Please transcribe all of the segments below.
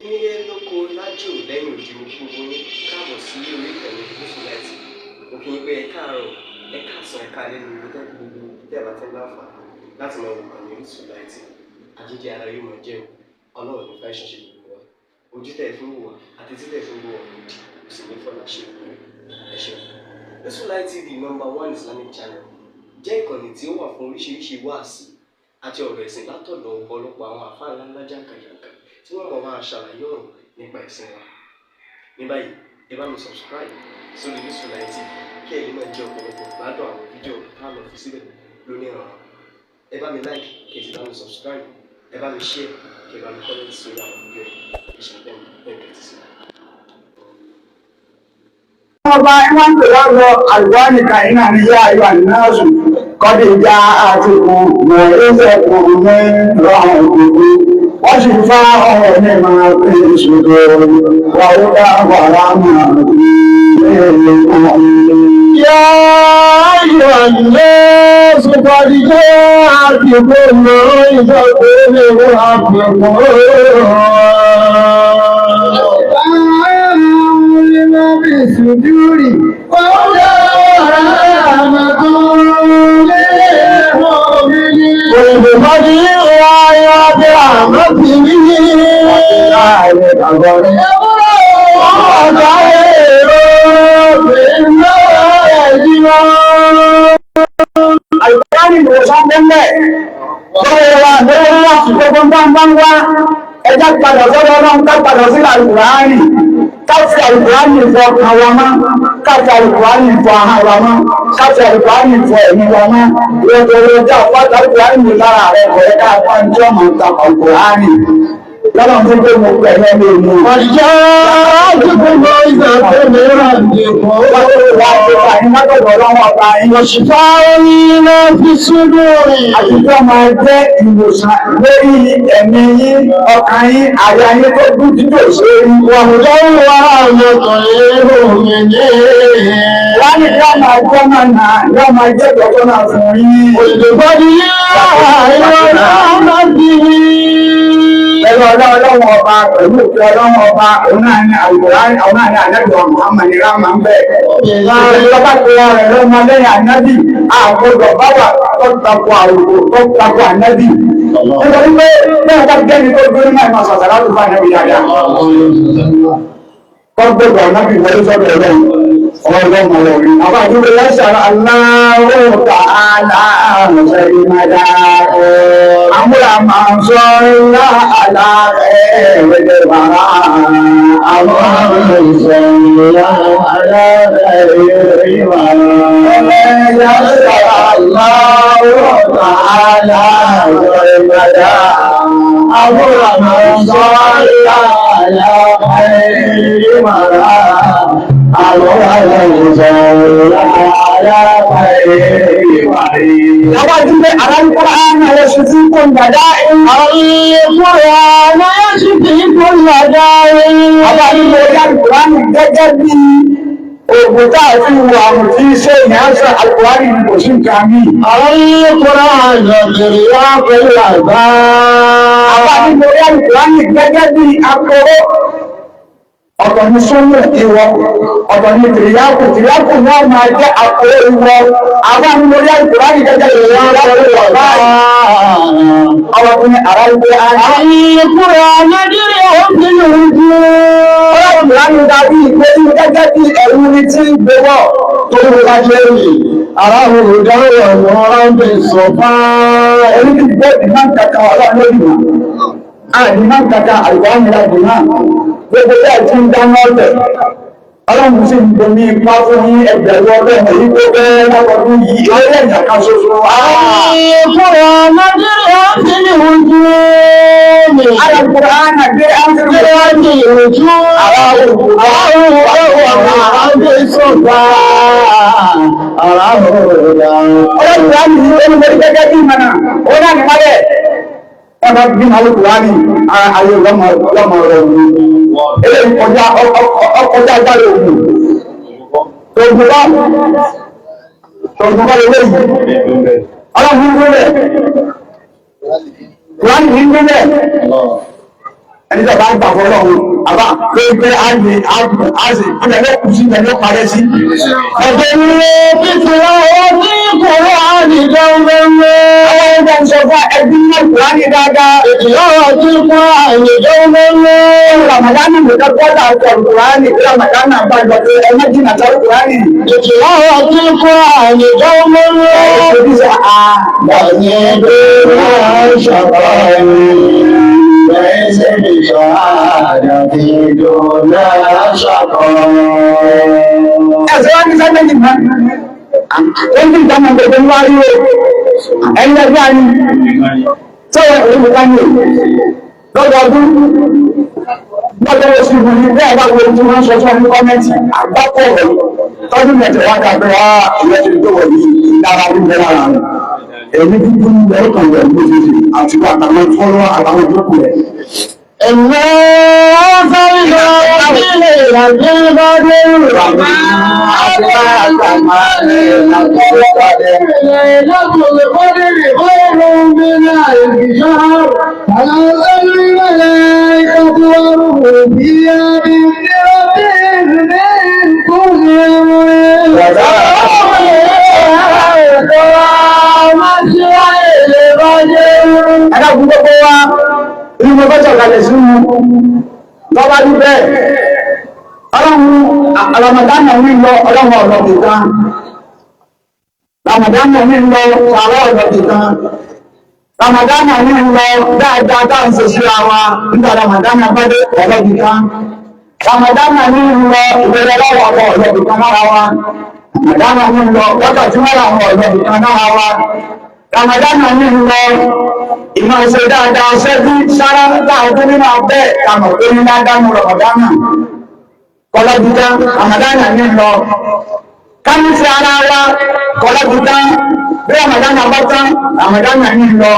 Nílé lóko lájò lẹ́yìn òdì, mo kí gbogbo yín káàbọ̀ sí orí ìkànnì Gúúsù Láìtì. Mo kí yín pé ẹ káàárọ̀, ẹ káàsán, ẹ káalẹ́ ní ibi tẹ́ gbogbo tẹ́ bá ti ń láǹfààní láti máa wò kànnì Orísun Láìtì. Àjíjẹ ara yóò máa jẹun, Ọlọ́run ní fẹ́ ṣiṣẹ́ gbogbo wa. Ojú tẹ́ ẹ fi ń wò wá àti tí tẹ́ ẹ fi ń wò wá òdì kò sì ní fọlá ṣe ìpínlẹ̀. Ẹ ṣeun. Orísun Light TV, number one Islamic channel, jẹ́ ìkànnì tí ó wà fún oríṣiríṣi wáàsí àti ọ̀rọ̀ ẹ̀sìn látọ̀dọ̀ ọ̀pọ̀lọpọ̀ àwọn àfáà ńláńlá jàǹkàjàǹkà tí wọ́n mọ̀ máa ṣàlàyé ọ̀rọ̀ nípa ẹ̀sìn wa. Ní báyìí, ẹ bá mi subscribe sórí Orísun Light TV kí ẹ lè máa jẹ ọ̀pọ̀lọpọ̀ gbádùn àwọn fídíò tá a lọ fi síbẹ̀ lónìí ọ̀rọ̀. Ẹ bá mi like, kí ẹ sì bá mi subscribe, ẹ bá mi share, kí ẹ bá mi comment sórí àwọn fídíò yìí. Ẹ ṣe bẹ́ẹ̀ bẹ́ẹ̀ tẹ́tí sí i. Ọba wọ́n ń pè lọ́rọ̀ àlùbáríkà iná ní yá ayọ̀ ànínáàsù kọ́dé ìjà àtìkù mọ̀ ẹ̀ṣẹ̀ kò ní rọrùn gbogbo wọ́n sì fá ọ̀rọ̀ ní máa fi ìṣòro wà ó dá wàrà máa fi. يا أيها الناس قد جاءتكم موعظة من ربكم لما في الصدور وهدى ورحمة للمؤمنين. وبفضل الله وبرحمته وخير مما يجمعون. Àlùbáríkà ìwòsàn bẹ́ẹ̀ lọ́wọ́ wa lọ́wọ́ wa gbogbo ń bá ń bá ń wá ẹjá padà sọ́dọ̀ Ọlọ́run, ká padà sí Àlùkùránì, ká fi Àlùkùránì fọ ọkàn wa mọ́, ká fi Àlùkùránì fọ ahọ́n wa mọ́, ká fi Àlùkùránì fọ ẹ̀mí wa mọ́. Ìwọ́n ọjọ́ àpáta Àlùkùránì lára rẹ̀ kọ̀ ẹ́ ká pa ní ọmọ ìta Àlùkùránì lọ́nà tó gbé mo pẹ̀lú ẹni èmi. قد جاءتكم موعظة من ربكم وشفاء لما في الصدور. Àtijọ́ máa jẹ́ ìwòsàn lórí ẹ̀mí yín, ọkàn yín, àyà yín tó dún títò sórí. وهدى ورحمة للمؤمنين. Láyé yóò máa jẹ́ mọ̀nà, yóò máa jẹ́ ìtọ́sọ́nà fún yín. قل بفضل الله ورحمته. Pẹ̀lú ọlá Ọlọ́run Ọba, pẹ̀lú òfin Ọlọ́run Ọba, òun náà ní Àlùkùránì, òun náà ní Ànábì wa Muhammad ní Rámà ń bẹ̀. Ìjọba tó wà rẹ̀ lọ́mọ lẹ́yìn Ànábì, àgbọ̀dọ̀ bá wà tó tako àwòkò tó tako Ànábì. Nítorí pé bẹ́ẹ̀ bá gẹ́ni tó dúró náà máa sọ̀tà láti fún Ànábì dáadáa. Tó gbọ́dọ̀ Ànábì wọlé sọ́dọ̀ Ọlọ́run, ọlọ́run ọ̀rọ̀ rí. Àwọn àdúgbò lẹ́sàn Allahu ta'ala ṣẹ̀rìmọ̀dá. Àmúra máa ń sọ ńlá àlàrẹ̀ rẹ̀ bàrà. Àwọn ìṣẹ̀lẹ̀ aláàrẹ̀ ìwà. Allahu ta'ala ṣẹ̀rìmọ̀dá. Àmúra máa ń sọ ńlá àlàrẹ̀ ìwà. Àwọn ìṣẹ̀lẹ̀ aláàrẹ̀ ìwà. Àwọn àdúgbò Al-Qur'an yashfi kulla da'in. Al-Qur'an yashfi kulla da'in. Àwọn àdúgbò Al-Qur'an gẹ́gẹ́ bí oògùn tá a fi wo àrùn tí ṣe èèyàn sọ Al-Qur'an ní kò sí nǹkan mí. Al-Qur'an ترياق العذاب. Àwọn àdúgbò Al-Qur'an gẹ́gẹ́ bí akọrọ. Ọ̀tọ̀ ní súnmù ìwọ, ọ̀tọ̀ ní tìrìyàkù, tìrìyàkù náà máa jẹ́ akọrọ ìwọ. Àwọn àdúgbò Al-Qur'an gẹ́gẹ́ bí akọrọ ìwọ. Àwọn tó ní Al-Qur'an. Al-Qur'an درع للوجوه. Ọlọ́run láti darí ìgbésí gẹ́gẹ́ bí ẹ̀rù ni tí ń gbéwọ̀. Tó bá jẹ́ rí, aráhùn dáwọ̀ ọ̀rọ̀ ń bè sọ fáà. Ẹ̀rù ti gbé ìmọ̀ kankan ọlọ́run lórí wọn. Àdìmọ̀ kankan àlùkò àdìmọ̀. Gbogbo bẹ́ẹ̀ tí ń dáná ọ̀tẹ̀. Ọlọ́run sì ń bomi ipá fún yín ẹgbẹ̀rún ọlọ́run èyí tó bẹ́ẹ̀ lọ́kọ̀ọ́dún yìí. Ọlọ́run ẹ̀yà kan ṣoṣo. Al-Qur'an درع للوجوه. Al-Qur'an àgbé áńsìrì. درع للوجوه. Aráhùn ọ̀rọ̀ ń bè sọ fáà. Aráhùn Ọlọ́run láti ní olùgbé gẹ́gẹ́ bí ìmọ̀nà. Ó náà ní mọ́lẹ̀. Wọ́n bá bí Al-Qur'ani ayé lọ́mọ rẹ̀ wù. Eléyìí kọjá ọkọjá agbára ògùn. Tògùn bá tògùn bá lélẹ́yìí. Ọlọ́run ń gbé bẹ̀. Kùránì ń gbé bẹ̀. Ẹni tó bá ń gbà fọlọ́run, àbá lórí pé á ní á sì ìpínlẹ̀ ló kù sí ìpínlẹ̀ ló parẹ́ sí. Ẹ̀jẹ̀ ni fífi ọwọ́ ní Kùránì dánwẹ́wẹ́. Àwọn ẹgbẹ́ ń sọ fún ẹbí náà Kùránì dáadáa. Ìtìláwà tí Kùránì dánwẹ́wẹ́. Ramadana ló dá gbọ́dọ̀ àti Kùránì, Ramadana bá lọ pé ẹ má jìnnà sáré Kùránì. Ìtìláwà tí Kùránì dánwẹ́wẹ́. Ìṣòdìsá Ẹ̀sẹ̀ wá ní sẹ́mẹ́jì mọ́. Ó ń bí ìdámọ̀ gbogbo ń wá rí o. Ẹ̀yin ẹgbẹ́ àní. Sọ́wọ́ ìlú ká ní o. Lọ́dọọdún, lọ́dọ̀ oṣù ìbò ní bẹ́ẹ̀ bá wo tí wọ́n sọ fún ọdún kọ́mẹ́ntì àgbákò ọ̀rọ̀. Tọ́dún mẹ́tẹ̀ wá kà pé wá ìyẹn ti tó wọ̀ yìí lára ní bẹ́ẹ̀ lára rẹ̀. Èmi dúdú ń bẹ̀rù kan rẹ̀ lójijì àti àtàwọn fọ́lọ́ àtàwọn ìjókòó rẹ̀. Ẹ̀mọ́ fẹ́lẹ̀ ilé ìrìnàjò bá dé Ẹ̀dá fún gbogbo wa, inú mo fẹ́ sọ̀kalẹ̀ sínú lọ́wọ́ rí bẹ́ẹ̀. Ọlọ́run Ramadana mi lọ ọlọ́run ọ̀rọ̀ kìkan. Ramadana mi lọ sàrọ̀ ọ̀rọ̀ kìkan. Ramadana mi lọ dáadáa tá à ń ṣe síra wa nígbà Ramadana bá dé ọ̀rọ̀ kìkan. Ramadana mi lọ ìbẹ̀rẹ̀ lọ́wọ́ ọ̀rọ̀ ọ̀rọ̀ kìkan lára wa. Ramadana mi lọ wákàtí mẹ́ra àwọn ọ̀rọ̀ kìkan lára wa. Ramadana mi lọ ìmọ̀ ṣe dáadáa ṣẹ́bí sára láàrín nínú abẹ́ àmọ̀ pé ní dáadáa mú Ramadana. Kọlọ́dúdá Ramadana ní lọ. Ká ní fi ara wa kọlọ́dúdá bí Ramadana bá tán Ramadana ní lọ.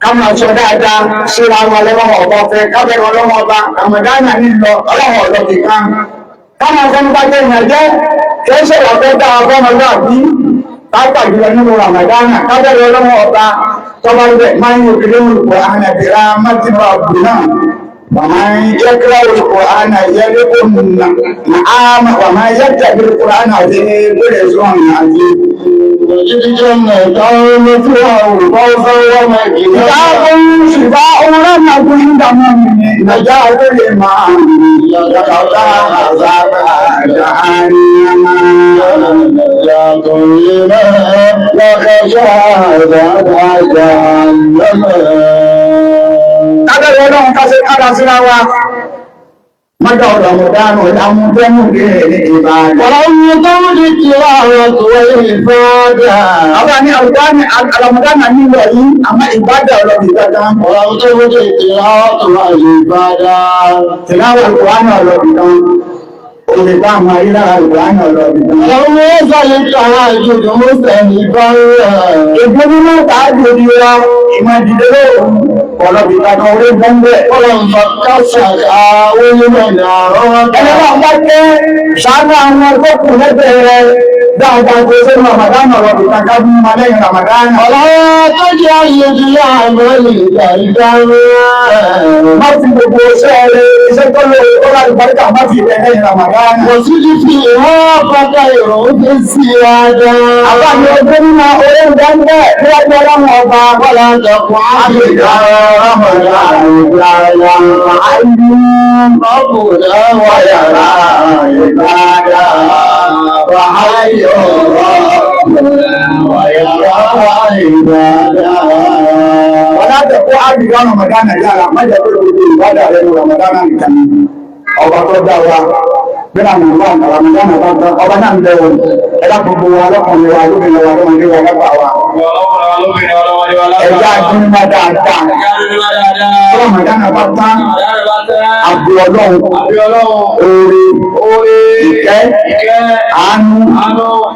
Ká máa sọ dáadáa síra wa lọ́wọ́ ọba fẹ́ ká bẹ̀rẹ̀ ọlọ́wọ́ ọba Ramadana ní lọ ọlọ́wọ́ ọlọ́bì kan. Ká máa fọ́n bá jẹ́ ìrìnàjẹ́ kí ó ṣèwà fẹ́ dá ọgọ́mọlúwàbí pàápàá jùlọ nínú Ramadana ká bẹ̀rẹ̀ ọlọ́wọ́ ọba tọ́ba rẹ̀ máa ń yòkèrè olùkọ́ ànàbìrà mátìmọ́ àbùnà ومن يقرأ القرآن يلق النعام ومن يتبع القرآن في كل زون عظيم. كتاب شفاء رحمة عند مؤمن نجاة لمن يتقى عذاب جهنم. Kábẹ̀rẹ̀ ọlọ́run ká ṣe kára síra wa. Mọ́jọ́ ọ̀rọ̀ mọ̀dánù ìdámúdẹ́mù ní Ìbàdàn. Àwọn ní àlùkùránì àlọ́mọdánà nílò yìí, àmọ́ ìbádà ọ̀rọ̀ ìgbàdàn. Tìláwà àlùkùránì ọ̀rọ̀ ìgbàdàn. Olè bá àwọn ayélujára àlùkùránì ọ̀rọ̀ ìgbàdàn. Ìgbónú tààdì òdi wa, ìmọ̀ ìdílé ọ̀rọ̀ ìgbàdàn orí gbọ́ngbẹ́. Ẹni náà bá jẹ́ ṣàánú àwọn tó kù lẹ́gbẹ̀ẹ́ rẹ̀ dáadáa tó ṣe Ramadan ọ̀rọ̀ ìgbàdàn fún ọmọ lẹ́yìn Ramadan. Má fi gbogbo iṣẹ́ rẹ̀ iṣẹ́ tó lóore tó láti paríkà má fi ilẹ̀ lẹ́yìn Ramadan. Àbá mi ọjọ́ nínú orí ìdánwò níwájú ọlọ́run ọba. Wọ́n tẹ̀ kó àbíwá Ramadana yára, má jẹ́ pé gbogbo ìbádà rẹ̀ ní Ramadana nìkan. Ọba tó dá wa, bí Ramadana bá tán, ọba náà ń bẹ̀rù. Ẹ̀dá gbogbo wa lọ́kùnrin wa, lóbìnrin wa, lọ́mọdé wa, lágbà wa. Ẹ̀dá àdúrà dáadáa. Ramadana bá tán, àbí ọlọ́run, oore, ìkẹ́, àánú,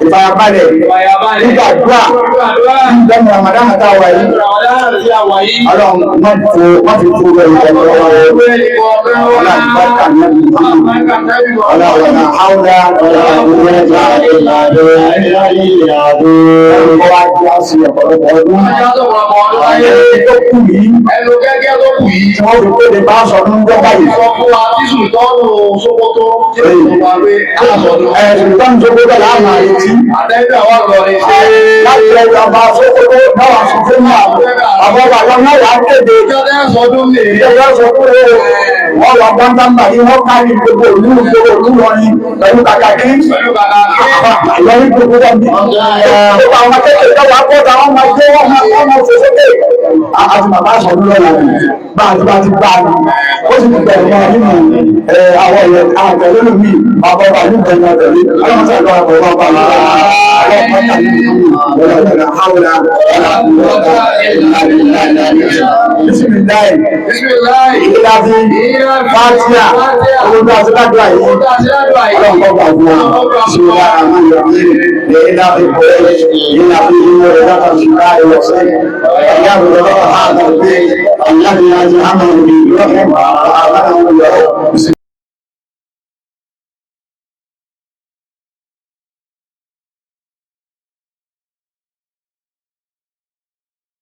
ìfarabalẹ̀, nígbàdúrà, nígbàmù Ramadana tá a wà yìí. Ọlọ́run má fi fún rẹ̀ ìjọba ọlá ìbáríkà náà. Ọlá Wala hawla ولا قوة إلا بالله العلي العظيم. Ọlọ́run wá jẹ́ àṣì ọ̀pọ̀lọpọ̀ ọdún. Ayé tó kù yìí Ẹnu gẹ́gẹ́ tó kù yìí, tí wọ́n fi kéde bá aṣọ ọdún jọ báyìí. sọ fún wa tí Sùlùtọ́nù Sókótó tí ó sọ wa pé aṣọ̀dún. Ẹ̀sùn tó ń jókòó bẹ́ẹ̀ láàmú àrètí. Àtẹ́gbẹ́ àwọn lọ ní ṣe. Láti ẹ̀rọ ọba Sókótó náà wà sọ fún wa. Àwọn ọba àwọn náà wà á kéde. Ìjọ tẹ́ sọdún lè rí. Ìjọba sọ fún wa wọ́n wà gbáńgbáńgbà yìí wọ́n kárí gbogbo ìlú gbogbo ìlú lọ́rin pẹ̀lú kàkàkí. Pẹ̀lú kàkà kí. Ìlọrin gbogbo wọn bí. Gbogbo àwọn akẹ́kọ̀ọ́ ìjọba akọ́ta wọn máa gbé wọn máa wọ́n máa fò sókè. Àti bàbá sọ̀rọ̀ lọ́la ni bá a ti bá ti bá a ní. Ó sì ti bẹ̀rẹ̀ mọ́ nínú àwọn ẹ̀yẹ àwọn tẹ̀lé lómi bàbá ọba yóò bẹ̀rẹ̀ mọ́ tẹ̀lé. Ọlọ́run sọ̀rọ̀ ọba ọba ọba Bismillah. Bismillah. Ìlàfi Fátíà, olùdó àti ládùá yìí. Ọlọ́run kọ́ gbà fún wa. Bismillah ar-Rahman ar-Rahim. لإله قريش إن فيه ورزقا شفاء وصيد فليعبد رب هذا البيت الذي أطعمهم من جوع وآمنهم من خوف.